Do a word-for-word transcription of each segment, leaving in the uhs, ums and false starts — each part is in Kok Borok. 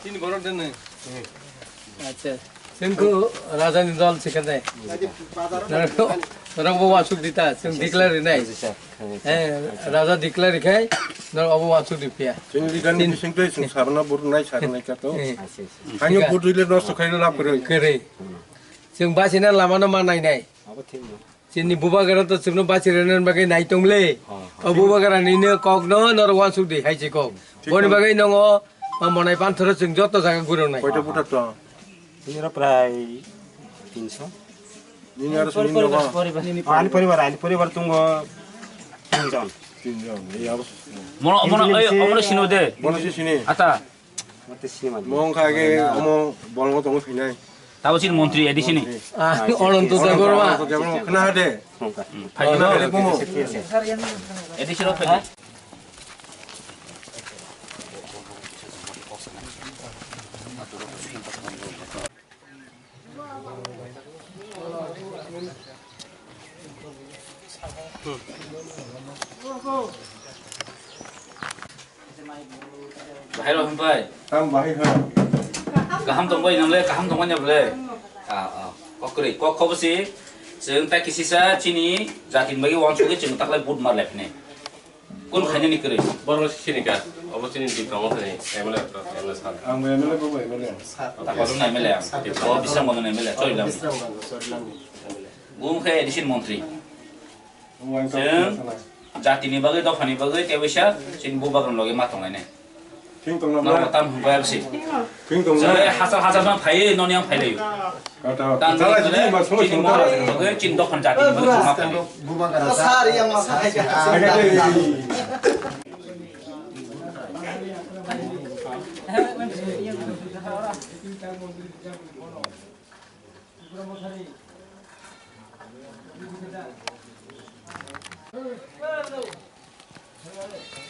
Tini borok dan nai. Acha. Sengko raja ni dol sikande. Norok bo wasuk dita, seng declare nai. Eh, raja declare khai, norok obo wasuk di pia. Sini di dan Tin- di sing tei sung sarna bur nai sarna ka to. Eh. Hanyo bur dile nosto khai lap kore. Kere. Seng basina lama no manai nai. Chini bubagra to chwngno bachi rwna bagwi nai tongle. O bubagra nini kokno nor wansuk di hai se kok. Boni bagwi nongo ma monai panthoro chwng joto jaga gurung nai. Koita buta to? Nini ro prai tinso. Nini aro sini nogo. Ani poribar, ani poribar tungo tinjon. Tinjon. Ei abo. Mono, mono, ei, omono sino de. Bono si sini. Ata. Mate sini mate. Mong kha ke omo bolongo tongo phinai. Tabo chini montri A D C ni. Ah, Ananto Debbarma. Ananto Debbarma khna de. Phai khna de bumo. A D C ro phai. Bahai rok hwnpai. Tamo bahai hwn. Kaham tongbai nang le, kaham tongbai nang le. Ah, ah. Kok kwrwi, kok khobo si. Chwng ta kisisa chini jati ni bagwi wansugwi chwng taklai vote mar lai phini. Kun khainani kwrwi. Borok sini ka. Obo chini di tongo thani M L A to M L A sir. Ang M L A bo M L A. Takolung M L A. O Bisram Bandhan M L A. Chorilam. Bum khe addition montri. Chwng jatini bagwi, dophani bagwi, tei waisa chini bubagrani logi ma tonglainai. Norok tam hwnbai absi. Chwng hachal hachal ma phaiwi noni ang phailaio. Tang chini bubagrani bagwi, chini dophani jatini bagwi chwng ma phailaio.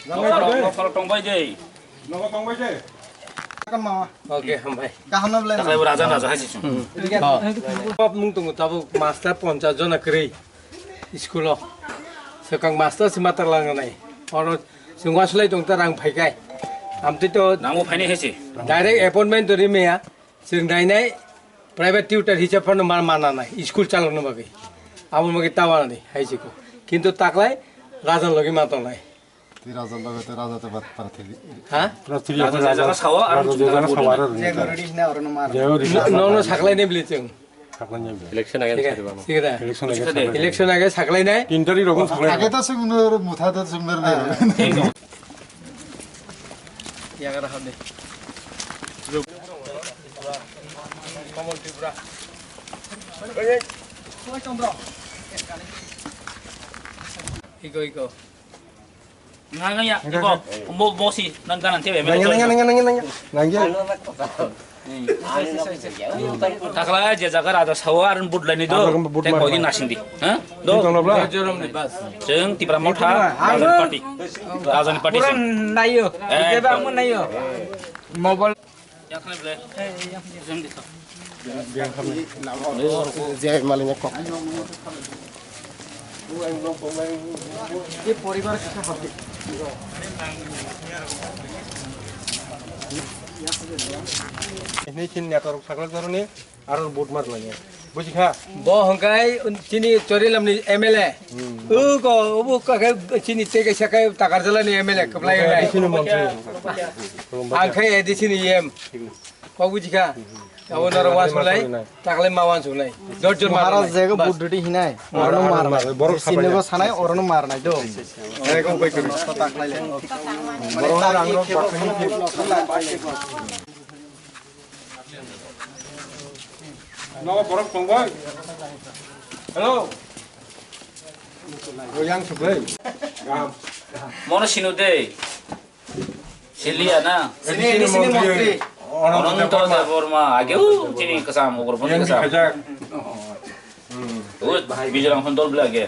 Nokhoro, nokhoro tongbai de. Nogo tongbai de. Kama. Okay, hambai. Kaham na belai. Taklai bo raja, raja hai si chung. Pop mung tongo tabuk master ponchas jona kwrwi school o. Swkang master si matar lang nai. Oro chwng waslai tong ta rang phaikai. Amtwi to. Nangbo phainai hai si. Direct appointment to ri maya. Chwng nainai private tutor hisab phano ma mananai school chalokna bagwi. Abo bagwi tawanani hai siko. Kintu taklai raja logi ma tongnai. Tei raja loge tei raja te bat para thili. Ha? Raja jaga sao, aro raja jaga sao aro. Je gori hina oro no mar. Nono saklai ne bili chwng. Saklai ne bili. Election age. Election age. Election age saklai nai. Tin tari rokon saklai. Age to sung no mutha to sung no. Yagra hade. Kamal Tripura. Iko, iko. Nang ya, iko. Mo, mo si, nang ganan tebe. Nang, nang, nang, nang, nang. Nang ya. Takla je jaga raja sawa arun budlai ni do. Te koi din nasing di. Ha? Do. Jorom ni bas. Chwng Tipra Motha, Rajani Party. Rajani Party chwng. Nayo. Eh. Keba mo nayo. Mobile. Yang kena beli. Jai malinya kok. Ini poribar kita habis. Ini chin network sakal karuni. Aro vote mar lanya. Buji kha? Bo hongkai chini Chorilam ni M L A. Hmm. U ko, ubu ka kai chini te kaisa kai Takarjala ni M L A kwplai nai. A D C ni montri. Ang khai A D C ni M. Ko buji kha? Abo noro wan sulai, taklai ma wan sulai. Dot jon Maharaj jaga vote dudi hinai. Oro mar nai. Borok sini go sanai, oro mar nai do. Eko bai kuri. Taklai le. Borok rang rok bakni. Nogo borok tongbai. Hello. Yang sublai. Mono sino de. Siliya na. Sini, sini montri. Ananto Debbarma. Age u chini kasam ugro pon kasam. Yang kajak. U bijrang pon dol bela age.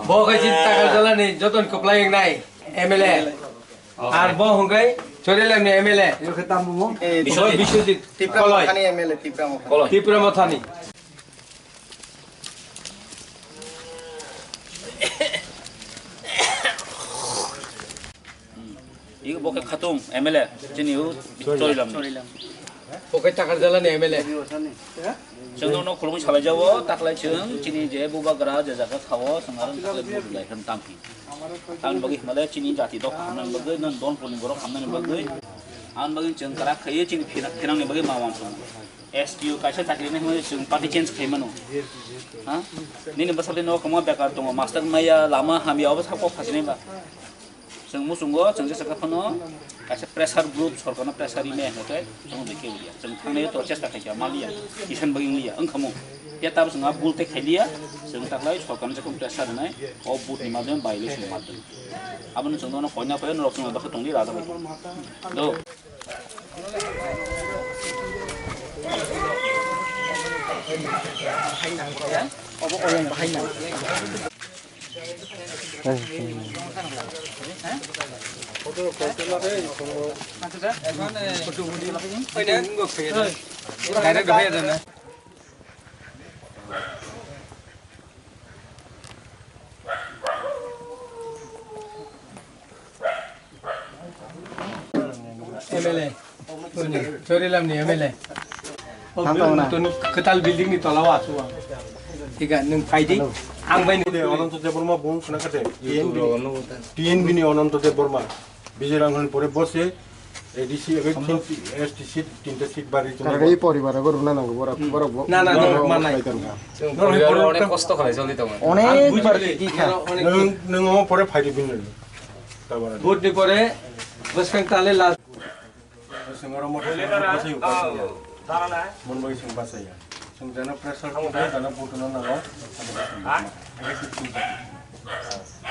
Bo khai chini Takarjala ni joton kwplai nai M L A. Ar bo hongkai Chorilam ni M L A. Yo khe tamo mo? Biswajit. Biswajit Tipra Koloi. Mothani M L A, Tipra Mothani. Koloi. Tipra Mothani. Ego bo khe Khatung M L A, chini o Chorilam. Bo khe Takarjalani M L A. Chwng nono khulumwi salai jago, taklai chwng chini je bubagra je jaga khao, chwng aro taklai buru lai khan tampi. Tamni bagwi hwnba le chini jati dok hamnani bagwi, non don puni borok hamnani bagwi. Ang bagwi chwng kwrak khaiwi chini phina-, phinangni bagwi ma uansukma. S T O kaisa chakri nai hwnwi chwng party change khai mano. Ha? Nini bwsakni nogo kwma bekar tongo, master maya, lama hamya, obo sak kok khajinai ba. Chwng muchungo, chwng jesa khe phano kaisa pressure group, sorkarno pressure rimaya hwnkhe chwng rikhe ulia. Chwng thangnai to chesta khaikha, maliya, kisan bagwi wngliya, wngkha mo. Phiya tabuk chwng a bul tei khailiya, chwng taklai sorkarno jekhon pressure rwnai, o vote ni madhyome by election madhyome. Abono chwng nono koina phai norok chwng bakhe tongdi raja bai. Do. Obo oyang bahai nang. M L A. Toni, Chorilamni M L A. Tang tong na. Toni kwtal building ni tola o achu ang. Thik a, nwng phai di. Ang bai nwng. Ananto Debbarma bung khna kate. T N B ni Ananto Debbarma. Bijay Ranghani pore bose A D C ebe S T C tinta seat bari. Kargai poribar go runa nango borok, borok bo. Na, na, na, manai. Chwng poribar onek kosto khalai choli tongo. Onek bar ki kha. Nwng, nwng omo pore phai di bin. Tabara. Vote ni pore bwskang tale last. Sengora mo basa yu basa ya. Mon bai seng basa ya. Seng jana pressure ko dana vote na nango. Age sik sik.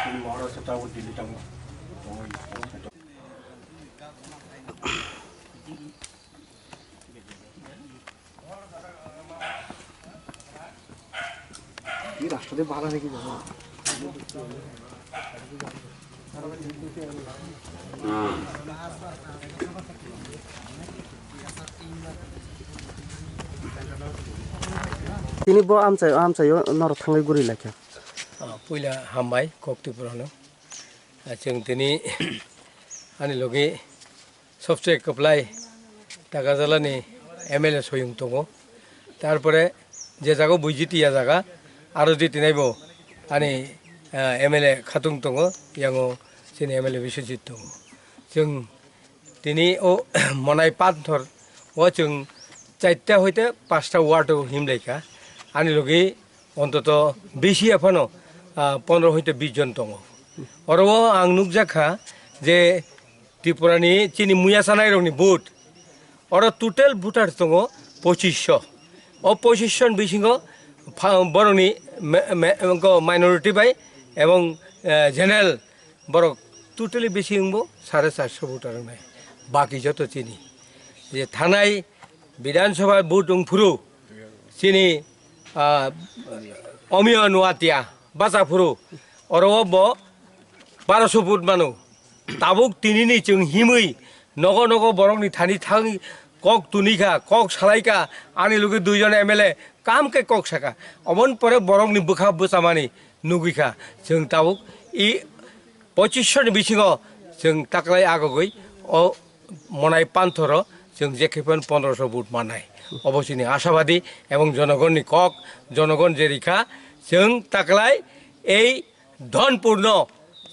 Ini mo ro seta vote dili tang. Tini bo amchai, amchaio norok thangwi guri laikha. Ah, puila hambai kok Tripura no. Ah, chwng tini ani logi sobse kwplai Takarjalani M L A soyung tongo. Tarpore je jaga buijiti ya jaga aro jiti naibo ani, ah, M L A Khatung tongo, yango chini M L A Biswajit tongo. Chwng tini o Monai Panthor o chwng charta hoite pasta ward o himlaikha. Ani logi ontoto bisi ya phano, ah, pondro hoite bis jon tongo. Oro o ang nukjakha je Tripura ni chini muya sanai rokni vote. Oro total voter tongo pochisho. O pochisho ni bisingo pha-, borokni me-, me-, go minority bai ebong, eh, general borok totally bisi wngbo sare charso voter wngnai. Baki joto chini. Je thanai Bidhan Sabha vote wngphuru chini, ah, Omiyo Nuatia bacha phuru oro o bo barosho vote mano. Tabuk tinini chwng himwi nogo nogo borokni thani thangwi kok tunikha, kok salaikha, ani logi duijon M L A kam khe kok sakha. Oboni pore borokni bwkha bwchamani nugwikha. Chwng tabuk i pochisho ni bisingo chwng taklai agogwi o Monai Panthoro chwng jekhe phano pondroso vote mannai. Obo chini ashabadi ebong jonogonni kok, jonogon je rikha chwng taklai ei Dhonpurno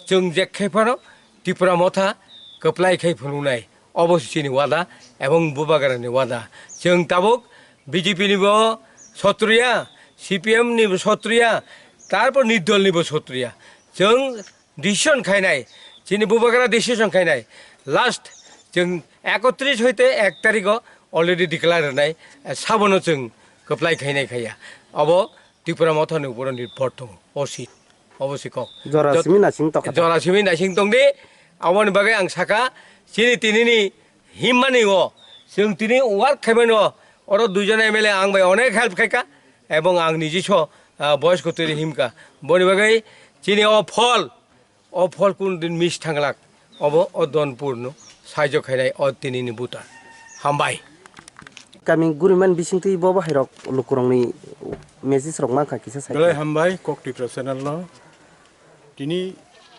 chwng jekhe phano Tipra Motha kwplai khai phunuknai. Obo se chini wada ebong Bubagrani wada. Chwng tabuk B J P nibo sotriya, C P M nibo sotriya, tarpor nirdol nibo sotriya. Chwng decision khainai, chini Bubagra decision khainai. Last chwng ekotris hoite ek tarigo already declare rwnai, sabono chwng kwplai khainai khaiya. Obo Tipra Mothani uporo nirbhor tongo, o si, obo si kok. Jora simi naising tokha. Jora simi naising tongdi, aboni bagwi ang saka, chini tinini himmani o, chwng tini work khaimani o, oro duijon M L A ang bai onek help khaika, ebong ang niji so, ah, boyos kotwi himka. Boni bagwi chini o phol, O phol kun din miss thanglak, obo o Dhonpurno saijo khainai o tinini buta. Hambai. Kami guriman bisingtwi bo bahairok lukurokni message rok mankha kisa sai. Belai hambai Kok Tripura channel no. Tini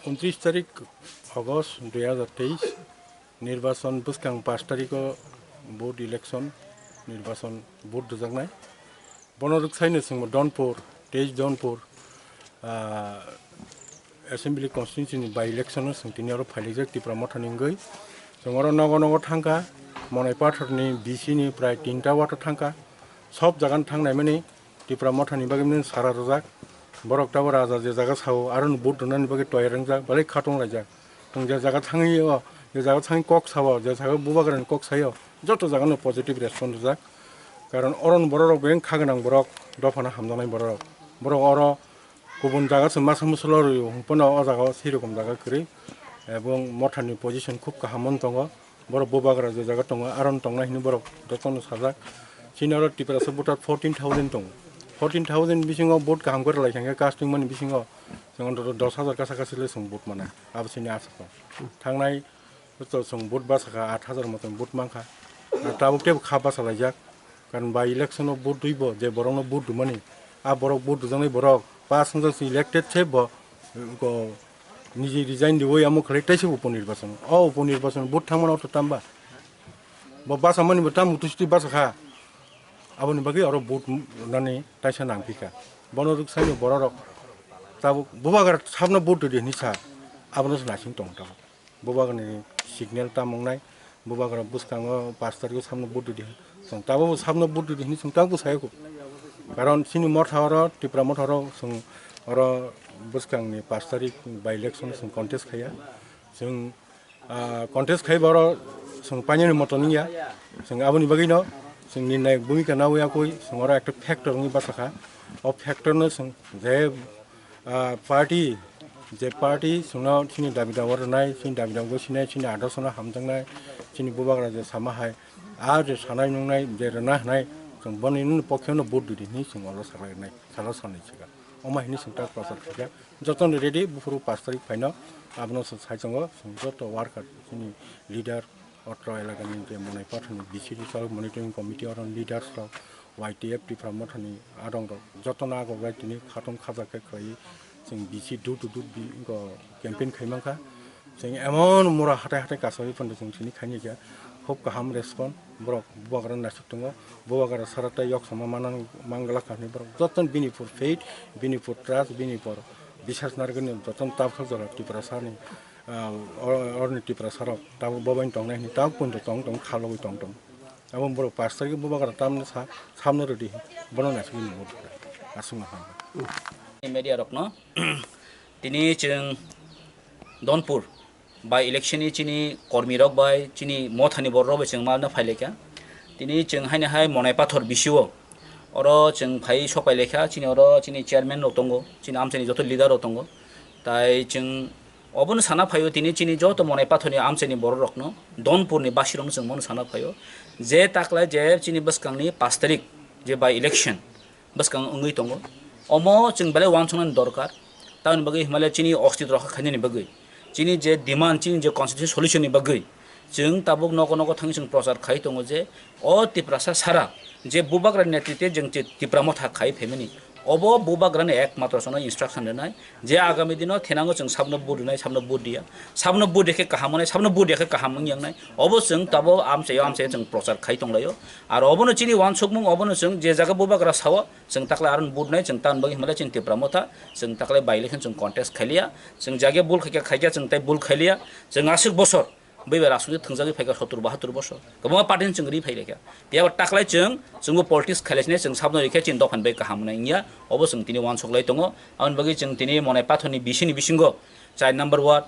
untris tarik August dui hazar teis. Nirbachon bwskang pash tarikh o vote election, nirbachon vote rwjaknai. Bono rwksaino chwngbo Donpur, teis Donpur, ah, Assembly Constituency ni by election o chwng tini oro phailaijak Tipra Mothani wngwi. Chwng oro nogo nogo thangkha, Monai Pathor ni B C ni prai tinta ward o thangkha. Sob jaga no thang naimani Tipra Mothani bagwi mani sara rwjak. Borok tabuk raja je jaga sao, aro no vote rwnani bagwi toyar wngjak, belai khatong laijak. Chwng je jaga thangwi o, je jaga thangwi kok sao, je jaga bubagrani kok saio, joto jaga no positive response rwjak. Karon oro no borok rok beng kha gwnang borok, dophano hamjaknai borok rok. Borok oro kubun jaga se masa musulo rw-, hwnphano o jaga o sei rokom jaga kwrwi. Ebong Mothani position khub kaham wng tongo. Borok bubagra je jaga tongo, aro no tongnai hinwi borok jotono sajak. Chini oro Tiprasa voter fourteen thousand tongo. Fourteen thousand bisingo vote kaham khe rwlai kha khe casting mani bisingo chwng ontoto dos hajar kasa kasi le chwng vote manai. Abo chini aswk tong. Thangnai to chwng vote bwsakha aat hajar motom vote mankha. Tabuk teibo kha bwsalaijak. Karon by election o vote rwibo je borokno vote rwmani, a borok vote rwjaknai borok pass wngjakse elected se bo, ko, niji resign riwi amo khlai teisa upo nirbachon. O upo nirbachon vote thangmano to tamba. Bo bwsamani bo tam utusti bwsakha. Aboni bagwi oro vote nani taisa nangphikha. Bono rwksaino bororok tabuk bubagra sabno vote rwdi hinwi sa, abono se naising tong tabuk. Bubagrani signal tam wngnai, bubagra bwskango pash tarikh o sabno vote rwdi, chwng tabuk sabno vote rwdi hinwi chwng tabuk bwsai kho. Karon chini motha oro, Tipra motha oro chwng oro bwskangni pash tarikh by election chwng contest khaiya. Chwng, ah, contest khaiba oro chwng painani moto wngya. Chwng aboni bagwino chwng nirnayak bhumika nawi yakwi chwng oro ekta factor wngwi bachakha. O factor no chwng je Ah, party, je party chwngno chini dabi dawa rwnai, chini dabi dawa sinai, chini adorshono hamjaknai, chini bubagra je sama hai, a je sanai nungnai, je rwna hwnai, chwng boni nini pokhe no vote didi hinwi chwng olo saklainai, salo sanai chwkha. Omo hinwi chwng tak prochar khaikha, jotono ready, buphuru pash tarikh phaino, abono chwng sai tongo, chwng joto worker, chini leader, Otro elakani je Monai Pathorni B C D sal monitoring committee oro leaders rok, Y T F Tipra Mothani adong rok jotono agogai tini khatong khajak khe khlaiwi chwng B C door to door bi-, go campaign khai mankha. Chwng emon mura hathai hathai kasawi phano chwng tini khaini khe khub kaham response borok bubagra naisuk tongo. Bubagra sara tei yok sama manang manglak kha hinwi borok jotono bini upor faith, bini upor trust, bini upor biswas narwkhe jotono tabuk jora Tiprasani ah, or-, oroni Tiprasa rok tabuk bobaino tongnai hinwi tabuk poito tong tong khalogwi tong tong. Abo borok pash tarikh bubagra tamni sa-, samno rwdi bono naisingwi nungo aswkno hambai. Media rokno tini chwng Donpur by election ni chini kormi rok bai chini mothani borok rok bai chwng malna phailaikha. Tini chwng haino hai Monai Pathor B C O oro chwng phai sok pailaikha, chini oro chini chairman rok tongo, chini amchaini joto leader rok tongo. Tai chwng Obono sana phaio tini chini joto Monai Pathorni amchaini borok rokno, Donpurni basirokno chwng bono sana phaio je taklai je chini bwskangni pash tarik je by election bwskang wngwi tongo, omo chwng belai uansuknani dorkar. Tamoni bagwi himale chini ostitw rokha khainani bagwi, chini je demand, chini je constitution solution ni bagwi chwng tabuk nogo nogo thangwi chwng prochar khai tongo je o Tiprasa sara je bubagra netritwe chwng Tipra motha khai phaimani. Obo bubagrani ekmatro chwngno instruction rwnai je agami dino thenango chwng sabno vote rwnai, sabno vote riya, sabno vote rikhe kaham wngnai, sabno vote rikhe kaham wngya wngnai. Obo chwng tabuk amchaio amchaio chwng prochar khai tonglaio. Aro obono chini uansukmung, obono chwng je jaga bubagra sao chwng taklai aron vote nai, chwng tamoni bagwi hwnmale chini Tipra motha chwng taklai by election chwng contest khailiya, chwng jagya bul khaikha khaikha chwng tai bul khailiya, chwng aswk bosor Bui bai rasongni thwngjagwi phaikha sottur bahattur bosor. Kwbangma party ni chwng ri phailaikha. Phiya bo taklai chwng, chwngbo politics khailaisinai chwng sabno rikhe chini dophani bai kaham wngnai wngya. Obo chwng tini uansuk lai tongo. Aboni bagwi chwng tini Monai Pathorni B C ni bisingo char number ward,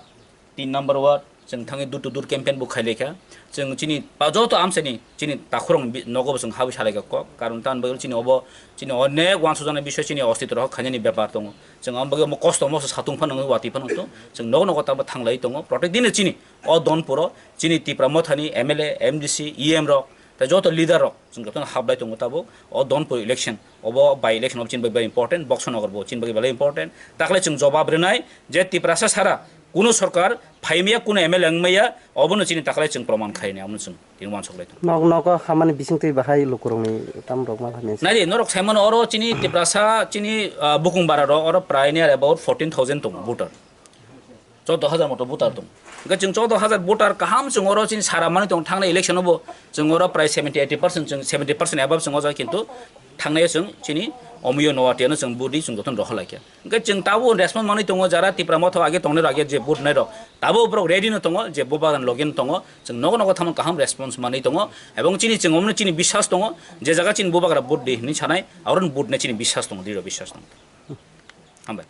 tin number ward, chwng thangwi door to door campaign bo khailaikha. Chwng chini pa-, joto amchaini chini takhurok bi-, nogo bo chwng habwi salaikha kok. Karon tamoni bagwi chini obo, chini onek uansukjaknai bisoi chini ostitw rok khainani bepar tongo. Chwng aboni bagwi omo kosto moso satung phano wngwi watwi phano wngtong. Chwng nogo nogo tamo thanglai tongo. Protek dino chini O Donpuro chini Tipra mothani M L A, M D C, E M rok, tei joto leader rok chwng jotono hablai tongo tabuk. O Donpur election, obo by election obo chini bagwi belai important, Boxanagar bo chini bagwi belai important. Takhwlai chwng jobab rwnai je Tiprasa sara kuno sorkar phaimaya, kuno M L A wngmaya, obono chini takhwlai chwng proman khainai, omono chwng tini uansuk lai tongo. Nok nogo hamani bisingtwi bahai lukurokni tam rok ma hamya se. Nai di, norok saimano oro chini Tiprasa chini, ah, bukung bara rok oro prai near about fourteen thousand tongo voter. Chordo hajar moto voter tong. Hwnkhe chwng chordo hajar voter kaham chwng oro chini sara mani tong thangnai election o bo chwng oro prai seventy eighty percent chwng seventy percent above chwng o jaga kintu thangnai chwng chini omiyo Noatia no chwng budi chwng jotono rohor laikha. Hwnkhe chwng tabuk response manwi tongo jara Tipra Motha age tongnai rok age je vote nai rok tabuk borok ready no tongo je bo bagan logi no tongo chwng nogo nogo thamon kaham response manwi tongo ebong chini chwng omno chini biswas tongo je jaga chini bo bagra vote di hinwi sanai aron vote nai chini biswas tongo diro biswas tongo. Hambai.